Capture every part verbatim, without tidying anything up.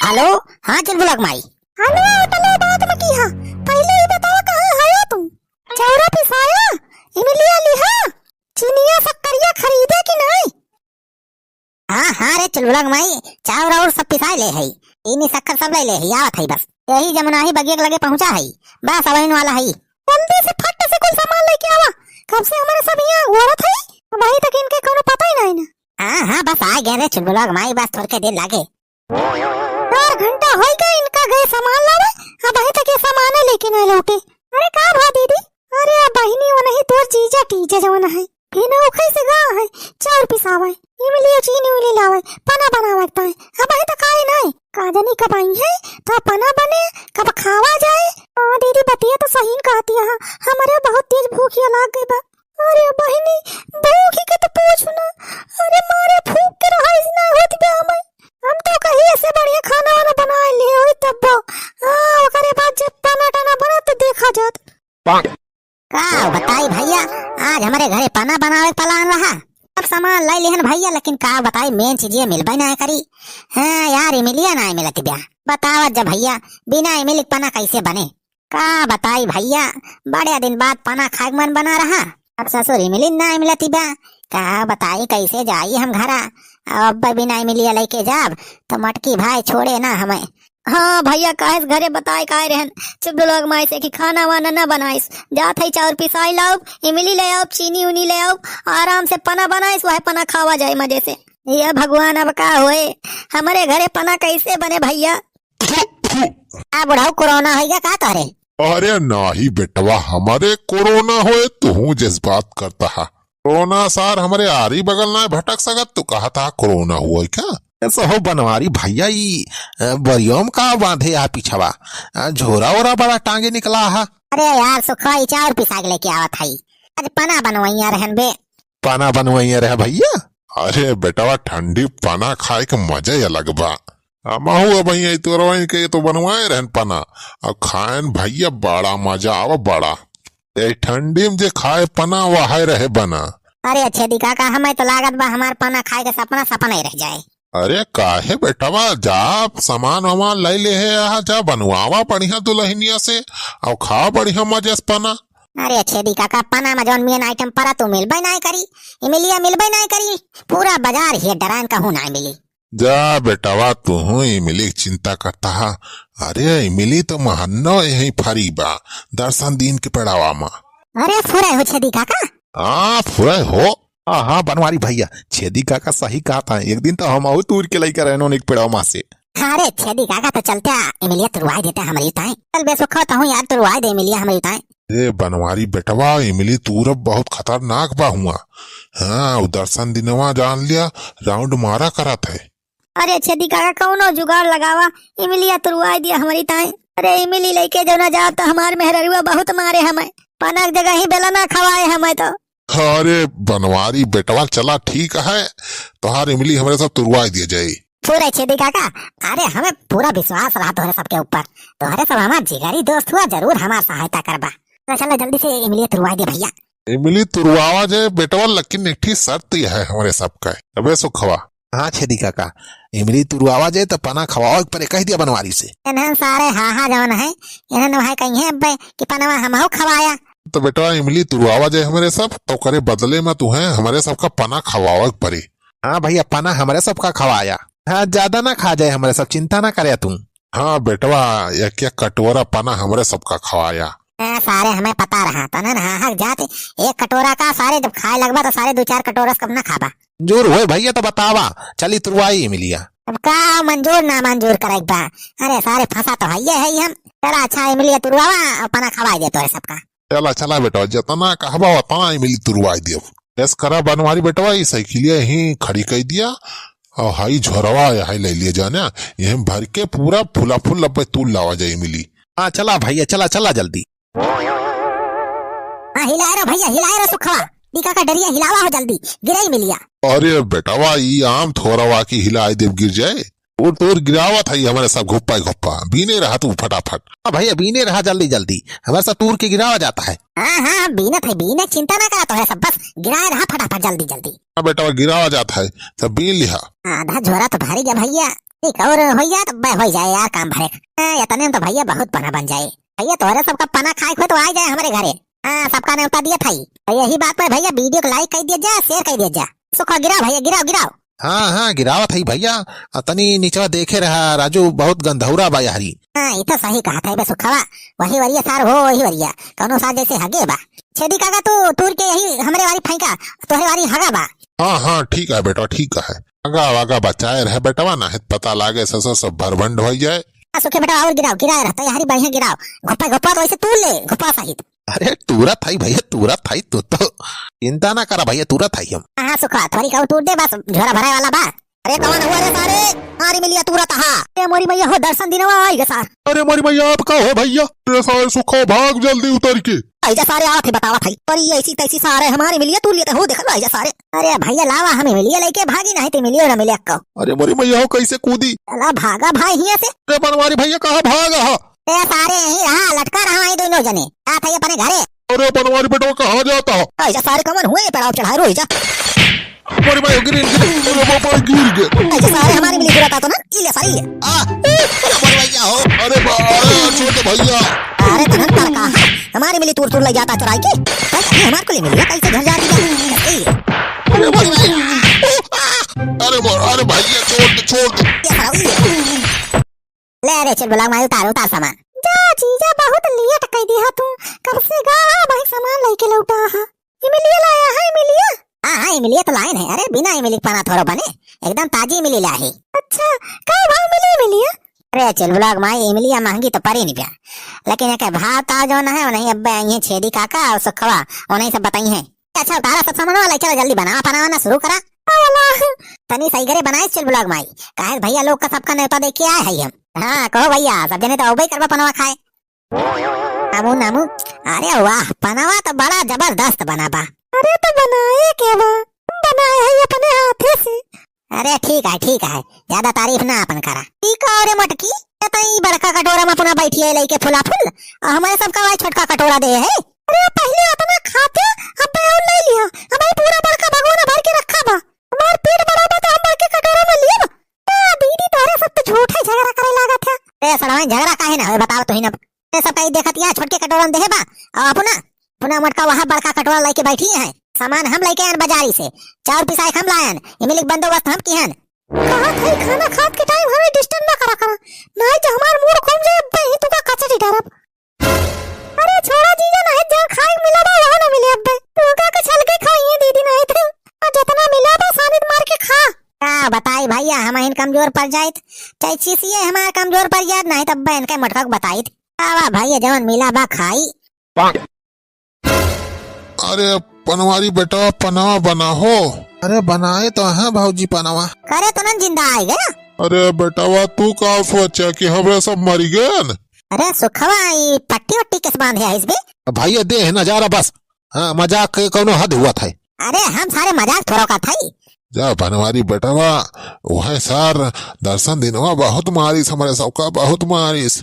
हेलो, हाँ चुलबुलक माई। हेलो, तले बात में की हा? पहिले ही बतावा कहाँ हया तू? चाउरा पिसाया, इमलिया लिहा, चीनिया शक्करिया खरीदे कि नहीं? हाँ, हाँ रे चुलबुलक माई, चाउर और सब पिसाए ले है, चीनी शक्कर सब ले ले है, आवत है बस। यही जमुनाही बगिया के लगे पहुँचा है, बस अबहिन वाला है। जल्दी से फट से कुल सामान लेके आवा, कब से हमारे सब यहाँ ओरत है, अबही तक इनके कोनो पता ही नहीं ना। हाँ, हाँ, बस आ गए रे चुलबुलक माई, बस थोड़के देर लागे। चार घंटा होई गए इनका गए सामान लावे, अबही तक ये सामाने लेके नहीं लौटे। अरे का भा दीदी? अरे बहिनी, वो नहीं तोर जीजा टीजा जवन है, फिर ओखई से गा है, चाउर पिसावे, इमली और चीनी उली लावे, पना बनावे के ताई, अबही तक आए नहीं। का जानी कब आई है, तो पना बने, कब खावा जाए। हाँ दीदी, बतिया तो सही कहती है, हमारे बहुत तेज भूखिया लाग गई बा। अरे बहिनी, भूख के तो पूछ ना। अरे मारे भूख के रहाइश ना होत बे हमें। हम तो कहीं ऐसे बढ़िया खाना वाना बनाए लिए होई तब। हाँ, ओकरे बाद जब पना टना बना तो देखा जात। का बताई भैया, आज हमरे घरे पना बनावे के प्लान रहा। सब सामान ले लिहन भैया, लेकिन का बताई, मेन चीज ये मिलबे ना करी। हाँ यार, इमलिया ना मिलत ब्या। बतावा जब भैया, बिना इमली के पना कैसे बने? का बताई भैया, बड़े दिन बाद पना खाए के मन बना रहा। अब ससुर इमली नाई मिलती बा, का बताई कैसे जाई हम घरा। अब अब्बा भी नाई मिलिया लेके जाब, तो मटकी भाई छोड़े ना हमें। हाँ भैया, काहे से घरे बताए काहे रहन, चुप लोग माई से कि खाना वाना ना बनाइस। जात है चाउर पिसाई लाउब, इमली ले आउब, चीनी उनी ले आउब, आराम से पना बनाइस, वह पना खावा जाए मजे से। ये भगवान, अब का होए, हमरे घरे पना कैसे बने भैया? आ बुढ़ऊ, कोरोना होइगा का तोहरे? अरे नाही बेटवा, हमरे कोरोना होए, तुहू जज्बात करता हा। कोरोना सार हमरे आरी बगल ना भटक सकत, तू कहत हा कोरोना हुआ क्या? ऐसा हो बनवारी भैया, ई, अ, बरियोम का बांधे आ पिछवा? अ, झोरा ओरा बड़ा टांगे निकला हा। अरे यार सुखवा, ई चाउर पिसा के लेके आवत हई, आज पना बनवैया रहन बे। पना बनवैया रहे भैया? अरे बेटवा, ठंडी पना खाए के मजा ही अलग बा। हमहू अब भैया तोरवा इनके तो बनवाए रहन पना, अब खाएन भैया, बड़ा मजा आवा बड़ा। ए ठंडी में जे खाए पना, वह रहे बना। अरे छेदी काका, हमें तो लागत बा हमार पना खाए के सपना सपना ही रह जाए। अरे काहे बेटवा, जा सामान वामान ले ले है, यहाँ जा बनवावा बढ़िया दुल्हनिया से, और खा बढ़िया मजे से पना। अरे छेदी काका, पना में जौन मेन आइटम परा तू मिलबे नाय करी, इमलिया मिलबे नाय करी, पूरा बाजार ही डरान कहूँ नाय मिली। जा बेटवा, तू हूँ इमली के चिंता करता हा। अरे इमली तो महन्नो यहीं फरी बा, दर्शन दीन के पेड़ावा मा। अरे फुरे हो छेदी काका। हाँ फुरे हो। हाँ हाँ बनवारी भैया, छेदी काका सही कहत है, एक दिन तो हमहू तूर के लइका रहनो निक पेड़ावा मा से। अरे छेदी काका, तो चलते आ, इमलिया तुरवाई देते हमरी ताई। चल बेसुखा तो हूँ यार, तुरवाई दे इमलिया हमरी ताई। ए बनवारी बेटवा, इमली तूरब बहुत खतरनाक बा हुआ। हाँ, उ दर्शन दिनवा जान लिया, राउंड मारा करत है। अरे छेदी काका, कौनो जुगाड़ लगावा, इमलिया तुरवाई दिया हमरी ताई। अरे इमली लेके जौना जाब तो हमार मेहररुआ बहुत मारे हमें, पनक जगह ही बेला ना खवाए हमें तो। अरे बनवारी बेटवा, चला ठीक है, तोहार इमली हमरे सब तुरवाई दिया जाई। फुरे छेदी काका, अरे हमें पूरा विश्वास रहा तोहरे सबके ऊपर, तोहरे सब हमार जिगरी दोस्त हुआ, जरूर हमार सहायता करबा। तो चलो जल्दी से इमली तुरवाई दे भैया। इमली तुरवावा जाए बेटवा, लेकिन एक ठी शर्त यह है हमरे सबका। अबे सुखवा। हाँ छेदी काका, इमली तुरवावा जाए तो पना खवावा के परे, कह दिया बनवारी से। इन्हन सारे हाहा जौन है, इन्हन वह कहीं है अब्बे कि पनवा हमहू खवाया। तो बेटवा इमली तुरवावा जाए हमरे सब, तो करे बदले में तुहें हमरे सबका पना खवावा के परे। हाँ भैया, पना हमरे सबका खवाया। हाँ, ज्यादा ना खा जाए हमरे सब, चिंता ना करे तू। हाँ बेटवा, एक एक कटोरा पना हमरे सबका खवाया। ए, सारे हमें पता रहा, तने ना हक जात, एक कटोरा का सारे जब खाए लगबा तो सारे दो चार कटोरा से कम ना खाबा। मंजूर होए भैया तो बतावा, चली तुरवाई इमलिया। अब का मंजूर ना मंजूर करे बा? अरे सारे फंसा तो है ये है हम। चला अच्छा इमलिया तुरवावा और पना खवाई दे तोरे सबका। चला, चला बेटवा, जितना कहबा उतना इमली तुरवाई दियब। ऐस करा बनवारी बेटवा, ई साइकिलिया यहीं खड़ी कई दिया और हाई झोरवा हाई ले लिया जाने, यहीं भर के पूरा फुला फुल लब्बे तूल लावा जाए इमली। हाँ, चला भैया, चला, चला जल्दी। हाँ, हिलाए रे भैया, हिलाए रे सुखवा, टीका का डरिया हिलावा हो जल्दी, गिरई मिलिया। अरे बेटवा, ई आम थोरवा की हिलाए देव गिर जाए। तूर, तूर गिरावत है हमरे सब घुप्पा घुप्पा। बीने रहा तू फटाफट। हाँ भैया, बीने रहा जल्दी जल्दी। हमरे सब तूर के गिरावा जाता है। हाँ, हाँ, हम बीनत है, बीने चिंता ना करा तोहरे सब, बस गिराए रहा फटाफट जल्दी जल्दी। हाँ बेटा, गिरावा जाता है, सब बीन लिहा। आधा झोरा तो भारी गया भैया। एक और होइ जाए तो बे होइ जाए यार काम भरे। हाँ, इतने में तो भइया बहुत पना बन जाए। भइया तोहरे सबका पना खाए के होए तो आ जाए हमरे घरे। हाँ, सबका नेवता दिया थाई। तो यही बात पे भइया video को like कर दिया जा, share कर दिया जा। सुखवा गिराओ भइया, गिराओ, गिराओ। हाँ, हाँ, गिरावत हई भइया। आ, तनी निचवा देखे रहा राजू, बहुत गंधौरा बा यहरी। हाँ, ई तो सही कहा था बे सुखवा। वही वरिया सार हो, वही वरिया। कौनो सार जैसे हगे बा। छेदी काका, तू तूर के यही हमरे वारी फेंका, तोहरे वारी हगा बा। हाँ, हाँ, ठीक है बेटा, ठीक है। हगा वागा बचाए रहे बेटवा, ना है पता लागे ससुर सब भरभंड होइ जाए। आ, सुखे बेटा, और गिराओ, गिराए रहता, यहरी बढ़िया गिराओ। घोपा, घोपा तो ऐसे तूर ले, घोपा सहित। अरे, तूरत हई भइया, तूरत हई, तू तो चिंता ना करा भइया, तूरत हई हम। हाँ, हाँ, सुखवा, थोड़ी कहूँ तूर दे, बस झोरा भराए वाला बा। अरे, कौन हुआ रे सारे? अरे, मिलिया तूरत हा। ए, मोरी मैया हो, दर्शन दिनवा आई गे सार। अरे, मोरी मैया, आप का हो भइया? अरे, सारे सुखवा, भाग जल्दी उतर के। आइजा सारे, आवत है, बतावत है। पर ये ऐसी तैसी सारे हमारे मिलिया तूर लेते हो, देखो, आइजा सारे। अरे भइया, लावा, हमें मिलिया लेके भागी, नहीं तो मिलियो ना मिले अक्को। अरे, मोरी मैया हो, कैसे कूदी? चला, भागा भाई हियाँ से। अरे, बनवारी भइया, कहाँ भागा हा? ए सारे, यहीं रहा, लटका रहा है दोनों जने। जात है अपने घरे। अरे बनवारी बेटवा, कहाँ जाता हो? ऐसा सारे कमन हुए, पेड़ाव चढ़ाए रो जा। अरे भाई, गिर, गिर, अरे बाबा, गिर गए। ऐसा सारे हमारे मिली गिरा था तो ना, ई ले सारे, ई ले। आ, अरे भाई, क्या हो? अरे बा-, अरे छोटे भइया। अरे तनन पर का है? हमारे मिली तूर तूर ले जाता चुराई के। भाई, ये हमारे को ले मिली, कैसे घर जाती है? ए, अरे भाई, अरे बा-, अरे भइया, छोड़ दे, छोड़ दे। ये सारा, ई ले। ले रे चुलबुला माई, उतार, उतार सामान। जा जीजा, बहुत लेट कई दिया तू। कब से गा भाई सामान लेके लौटा हा। इमिलिया लाया है, इमिलिया? हाँ, हाँ, इमिलिया तो लाइन है। अरे बिना इमिली के पना थोड़ो बने, एकदम ताजी इमिली ला है। अच्छा, का भाव मिली इमिलिया? अरे चुलबुला माई, इमिलिया महंगी तो परी नहीं प्या, लेकिन एक भाव ताव जौन है, उन्हीं अब्बे आई हैं छेदी काका और सुखवा, उन्हीं सब बताई हैं। अच्छा, उतारा सब सामान वाला, चला जल्दी बनावा, पनावा ना शुरू करा। वाला। तनी सही करे बनाए चुलबुला माई, काहे भइया लोग का सबका नेवता देके आए हैं हम। हाँ, कहो भइया, सब जने तो अउबे करबा पनवा खाए। नामू, नामू, अरे वाह, पनवा तो बड़ा जबरदस्त बना बा। अरे तो बनाए के बा? हम बनाए हैं अपने हाथे से। अरे ठीक है, ठीक है, ज्यादा तारीफ ना अपन करा। ठीक है, अरे मटकी, ये तो ई बड़का कटोरा में अपना बैठी है लेके फुला फुल, और हमारे सबका वही छोटका कटोरा दे है। अरे पहले अपना खाते, अब और ले लिया, अब ये पूरा बड़का भगोना भर के रखा बा। हमार पेट बड़ा बा तो हम बड़के कटोरा में लिए बा। आ, दीदी तोहरे सब तो झूठे झगड़ा करे लागत है। ए सड़वाइन, झगड़ा काहे ना होए बताओ तो ही ना। ए सब कहीं देखत यहाँ छोटके कटोरा में देहे बा, और अपना, अपना मोटका वहाँ बड़का कटोरा लेके बैठी है। सामान हम लेके आयन बाजारी से, चाउर पिसाए हम लायन, इमिली के बंदोबस्त हम किहन। कहा था खाना खात के टाइम हमें डिस्टर्ब ना करा करा, नहीं तो हमार मूड घूम जाए, अब ही तुका कचरी डारब। अरे छोड़ा जीजा, नहीं जहाँ खाए के मिला बा वहाँ ना मिले अब्बे। तू का कुछ हल्के खाई है दीदी, नहीं तो और जितना मिला बा सानित मार के खा। का बताई भइया, हम अहिन कमजोर पड़ जाइत, चाहे चीसिए हमार कमजोर पड़ जाइत, नहीं तब इनके मटका को बताइत। आवा भइया, जवन मिला बा खाई। अरे पनवारी बेटवा, पनवा बना हो। अरे बनाए तो हैं भौजी पनवा। करे तो नन जिंदा आए गया। अरे बेटवा, तू का सोचा कि हमरे सब मरी गए? अरे सुखवा, ई पट्टी वट्टी किस बांधे है इस बे? भाई, ये दे है नजारा बस। हाँ, मजाक के कौनो हद हुआ था। अरे हम सारे मजाक थोड़ा का था। जा बनवारी बेटवा, वह सार दर्शन दिनवा बहुत मारिस हमरे सबका, बहुत मारिस।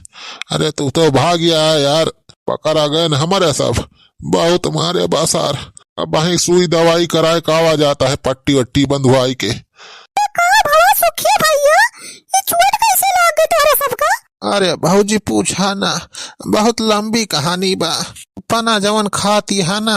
अरे तू तो भाग गया यार, पकड़ा गए न हमरे सब, बहुत मारे बा सार। अब वहीं सुई दवाई कराए कावा जाता है, पट्टी वट्टी बंधवाई के। तो का भला सुखिया भैया, ये चोट कैसे लाग गई तोहरे सबका? अरे भौजी पूछा ना, बहुत लंबी कहानी बा। पना जवन खाती है ना,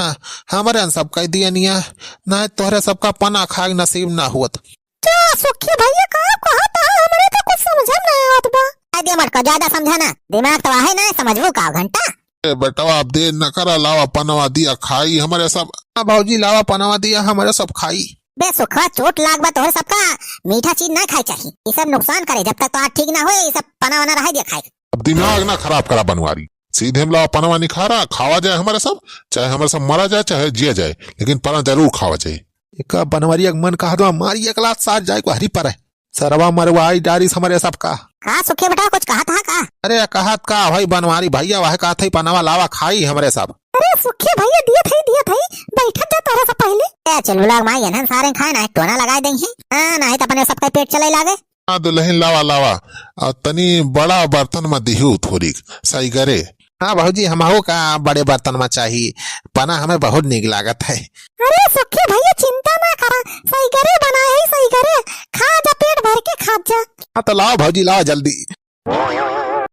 हमरे सब कह दियनिया, ना तोहरे सबका पना खाए नसीब ना होत। क्या सुखिया भैया का कहा था, हमरे तो कुछ समझ में ना आवत बा। आ दे मटका, ज्यादा समझा ना, दिमाग तो आहे ना, समझबू का घंटा। ए बेटवा, अब देर न करा, लावा पनवा दिया खाई हमरे सब। हाँ भौजी, लावा पनवा दिया हमरे सब खाई। बे सुखवा, चोट लाग बा तोहरे सबका, मीठा चीज ना खाए चाही, ये सब नुकसान करे। जब तक तो आज ठीक ना होए, ये सब पना वना रहे दिया खाए। अब दिमाग ना खराब करा बनवारी, सीधे हम लावा पनवा निखारा, खावा जाए हमरे सब, चाहे हमरे सब मरा जाए चाहे जिया जाए, लेकिन पना जरूर खावा जाए। एका बनवारी एक मन कहा दो मारी एक लात साथ जाए को हरी पर है। सरवा मरवाई डारिस हमरे सबका। का सुखे बेटा, कुछ कहत हा का? अरे कहत का भाई बनवारी भैया, वह कहत है पनवा लावा खाई हमरे सब। अरे सुखे भैया, दियत है, दियत है, बैठत जा तोहरा से पहले। ए चुलबुला माई, एनहन सारे खाए ना, टोना लगाए देंगी। हाँ, नहीं तो अपने सबका पेट चले लागे। हाँ दुल्हन, लावा लावा, आ तनी बड़ा बर्तन में दिहू थोड़ी सही करे। हाँ भौजी, हमहू का बड़े बर्तन में चाही, पना हमें बहुत नीक लागत है। अरे सुखे भैया, चिंता ना करा, सही करे बनाए है, सही करे, खा जा, पेट भर के खा जा। हाँ, तो लाओ भौजी, लाओ जल्दी।